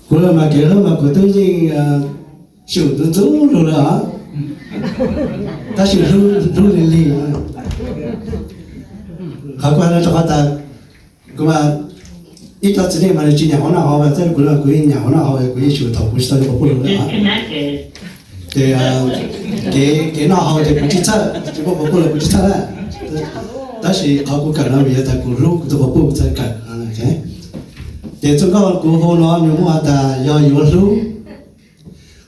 Kuv los mas kev hlub mas kuv twb yeej xyum ntxub ntxub lug lawm os, tab sis hlub lig lig. Qhov kuv hais no rau qhov tas kuv mas ib co txiv neej mas nws tsis nyiam ua noj haus, tab kuv los kuv yeej nyiam ua noj haus, kuv yeej xyum thaum kuv tsis tau cov quas puj lug lawm os. Ces kev noj haus ces kuv tsis txhawj, tsis muaj quas puj los kuv tsis txhawj na. Tab sis qhov kuv kawm no vim yog tas kuv hlub kuv tus quas puj kuv txhawj kawm. Ces txoj nkauj kuv hu no nws muaj has tas yog yuav hlub.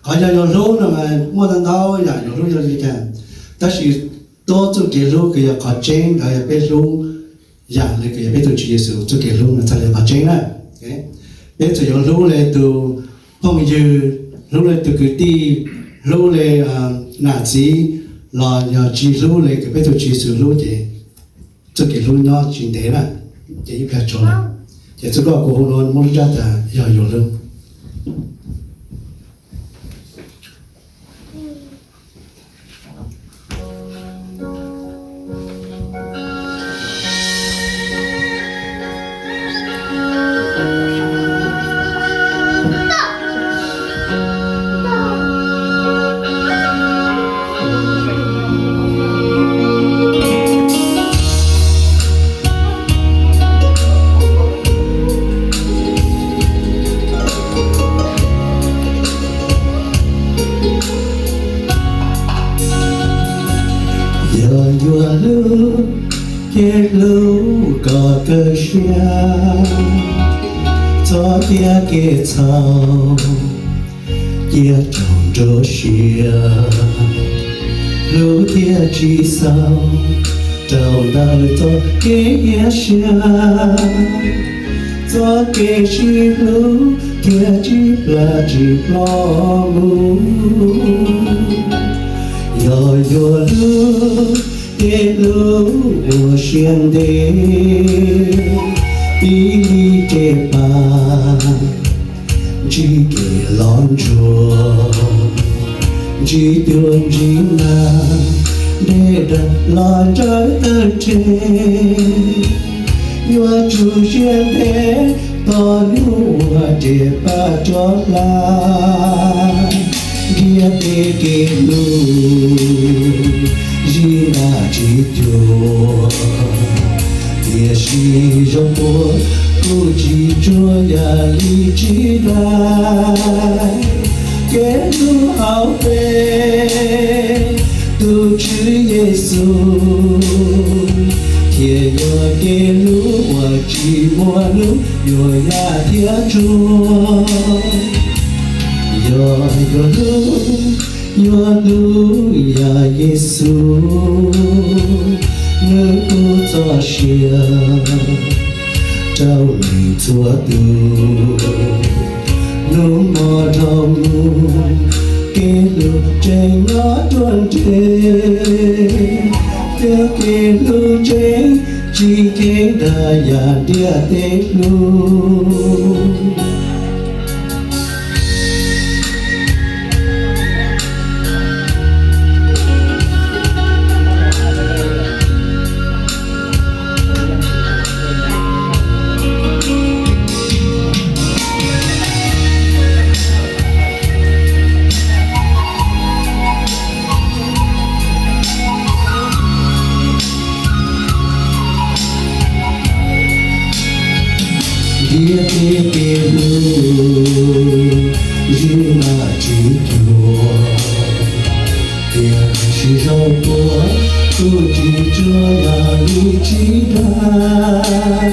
Qhov yog yuav hlub no mas muaj ntau ntau yam yuav hlub yog li cas, tab sis tuab txuj kev hlub kws yog qhov tseeb ntawd yog peb hlub yam le kws yog peb tus Tswv Yexus txuj kev hlub no txhaj le qhov tseeb na. Peb txawm yuav hlub le tus phooj ywg, hlub le tus kwv tij, hlub le nam txiv, los yog tsis hlub le kws peb tus Tswv Yexus hlub ces txuj kev hlub nyob tsis ntev na, ces ib pliag tso. Ces txuj koj kuv hu no muaj lub ntsab tas yog yuav hlub. Yog yuav hlub, ces hlub kom kawg siab, txhob cia kev txhaum cia raug nruab siab. Hlub thiaj tsis xaus rau ntawm txoj kev hiam siab, txoj kev sib hlub thiaj tsis plam tsis ploj mus. Yog yuav hlub, ces hlub ua siab ntev, tib li ces pab ntsib kev los ntsuag, ntsib cuab ntsib nag, nte dag los ntsawj tawg rhe. Yuav tsum siab ntev tos hnub uas ces pab rov hla. Ntiaj teb kev hlub zij ntaj tsis cuag, tiam sis zoo puag kuj tsis tsuag yam li tsis dai. Kev hlub hauv peb tus Tswv Yexus, thiaj yog kev hlub uas tsis muaj lub yuav yaj thiab tsuag. Yog yuav hlub, yuav hlub yam Yexus, nws pub txoj sia rau leej txhua tus. Hnub hmo dhau mus, kev hlub tseem nyob ruaj nreg, thiab kev hlub tseem tsis kheev dag yam ntiaj teb hlub. Ntiaj teb kev hlub zij ntaj tsis cuag, tiam sis zoo puag kuj tsis tsuag yam li tsis dai.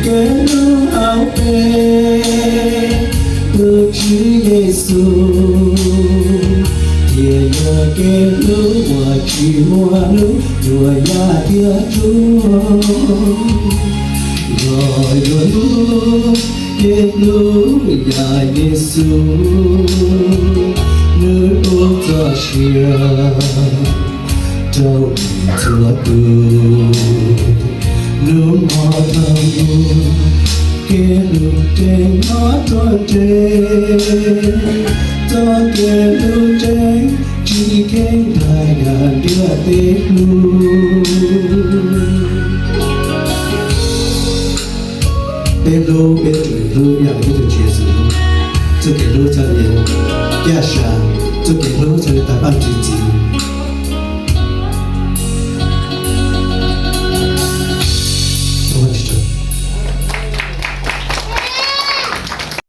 Kev hlub hauv peb tus Tswv Yexus, thiaj yog kev hlub uas tsis muaj lub yuav yaj thiab tsuag. Yog yuav hlub, ces hlub yam Yexus, nws pub txoj sia rau leej txhua tus. Hnub hmo dhau mus, kev hlub tseem nyob ruaj nreg, txoj kev hlub tseem tsis kheev dag yam ntiaj teb hlub. Peb hlub, peb tsuas hlub yam li peb tus Tswv Yexus hlub. txuj kev hlub txhawb li Yaj Sam, txuj kev hlub txhawb li tag Paj Ntxwv Txiv.